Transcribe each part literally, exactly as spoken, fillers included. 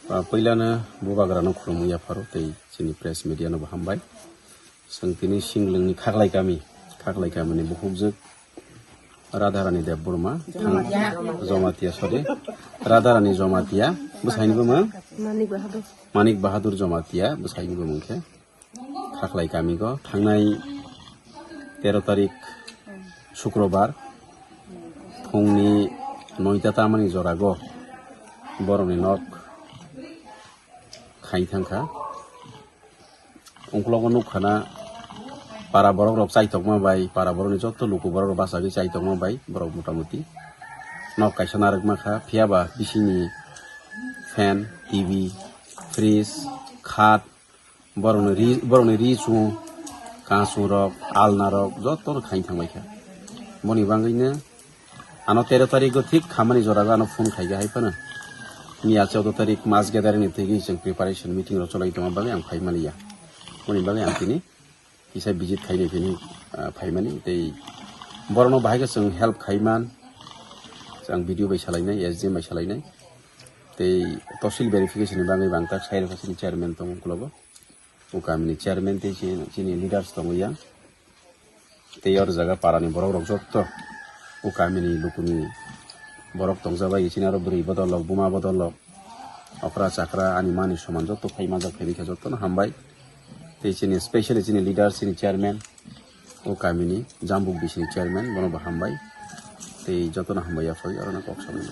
Ah, puilano bubagrano khulumwi yapharo tei chini press media no bo hambai. Chwng tini Singlwngni Khaklai kami, Khaklai kamini bukhukjwk Radharani Debbarma, thang-, Jamatia. Jamatia, sorry, Radharani Jamatia, bwsaini bumung? Manik Bahadur. Manik Bahadur Jamatia, bwsaini bumung khe Khaklai kami go thangnai tero tarik Sukrobar phungni noita tamani jorago borokni nok khai thangkha. Ungkologo nukkhana para borok rok chaitokma bai, para borokni joto luku borok rok bachagwi chaitokma bai, borok motamuti nok kaisa narwkma kha, phiyaba bisingni fan, T V, fridge, khat, borokni ri, borokni ri chungo, kansung rok, alna rok jotono khai thangbai kha. Boni bagwino ano tero tarik o thik khamani jorago ano phone khaikha hai phano. Miya choudo tarik mass gathering ni thwigwi chwng preparation meeting rok cholai tongma bagwi ang phai maliya. Boni bagwi ang tini kisa visit khainai phini, ah, phaimani tei borokno bahai khe chwng help khaiman. Chwng video bai salainai, S D M bai salainai. Tei tosil verification ni bagwi bang tak sai rokha chini chairman tongo ukologo. O kamini chairman tei chini, chini leaders tongo yang. Tei oro jaga parani borok rok jotto o kamini lukuni borok tongjabai chini aro bwrwi bodol rok, buma bodol rok, okra chakra ani mani soman jotto phai majak phai rikha jottono hambai. Tei chini specially chini leader chini chairman o kamini Jambuk bisini chairman bono bo hambai. Tei jottono hambai yaphai aro no kok samani.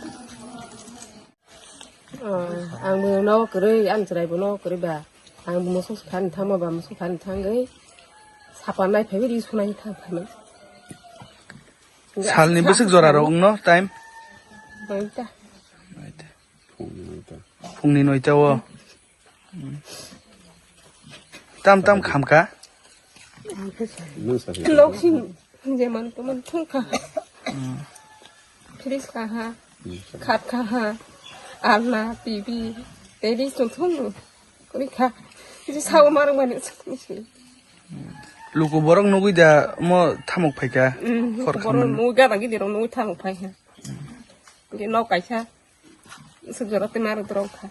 Oh, ang bo no kwrwi, ang chwrai bo no kwrwi ba. Ang bo musuk phan thangma ba, musuk phan thangwi sapa nai phaiwi ri sunai thang phaimani. Salni bwswk jora rok wngno time? Noita. Noita. Phungni noita. Phungni noita o. Tam tam khamkha. Nwng sa se. Loksing jeman teman thungkha. Fridge kaha, khat kaha, alna, T V, tei ri sung thung. Kuri kha. Ji sao marung mani sung si. Luku borok nugui da mo thamuk phaikha. Khor borok khamani. Nugui gada gidi rok nugui thamuk phai ha. Ji nok kaisa. Suk jora te marung dorong kha.